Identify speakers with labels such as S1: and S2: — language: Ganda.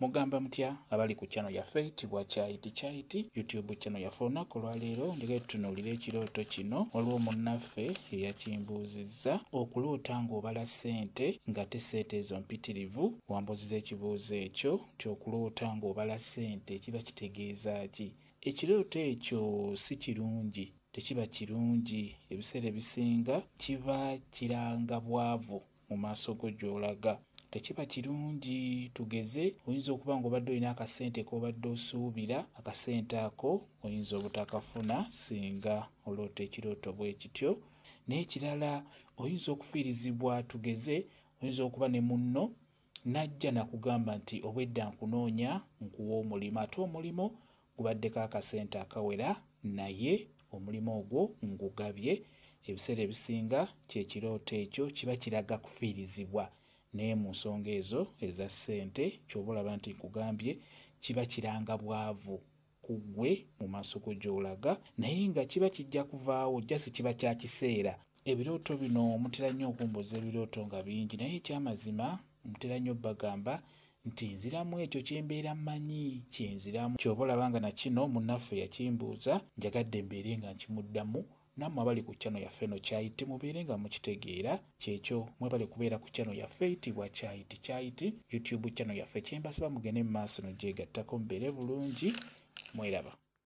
S1: Mugamba mutya abali ku channel yaffe eyitibwa Kyayiti Kyayiti YouTube channel yaffe. Olunaku olwaleero njagala tutunuulire ekirooto kino. Waliwo munnaffe eyakimbuuzizza okuloota ng'obala ssente ng'ate ssente ezo mpitirivu. Wambuuzizza ekibuuzo ekyo nti okuloota ng'obala ssente kiba kitegeeza ki? Ekirooto ekyo si kirungi, tekiba kirungi. Ebiseera ebisinga kiba kiranga bwavu mu maaso go gy'olaga. Tekiba kirungi. Tugeze oyinza okuba ng'obadde olina akasente k'obadde osuubira, akasente ako oyinza obutakafuna singa oloota ekirooto bwe kityo. N'ekirala oyinza okufiirizibwa, tugeze oyinza okuba ne munno n'ajja nakugamba nti obwedda nkunoonya nkuwa omulimu, ate omulimu gubaddeko akasente akawera naye omulimu ogwo ngugabye. Ebiseera ebisinga ky'ekirooto ekyo kiba kiraga kufiirizibwa. Naye mu nsonga ezo eza ssente ky'oba olaba nti nkugambye kiba kiranga bwavu ku ggwe mu maaso go gy'olaga, naye nga kiba kijja kuvaawo, just kiba kya kiseera. Ebirooto bino mutera nnyo okumbuuza ebirooto nga bingi, naye ekyamazima mutera nnyo bagamba nti nziramu ekyo kye mbeera mmanyi kye nziramu. Ky'oba olaba nga na kino munnaffe yakimbuuza, njagadde mbeere nga nkimuddamu. Nammwe abali ku channel yaffe eno Kyayiti mubeere nga mukitegeera kyekyo. Mwebale kubeera ku channel yaffe eyitibwa Kyayiti Kyayiti YouTube channel yaffe. Kye mbasaba mugende mu maaso nogyegattako mubeere bulungi, mweraba.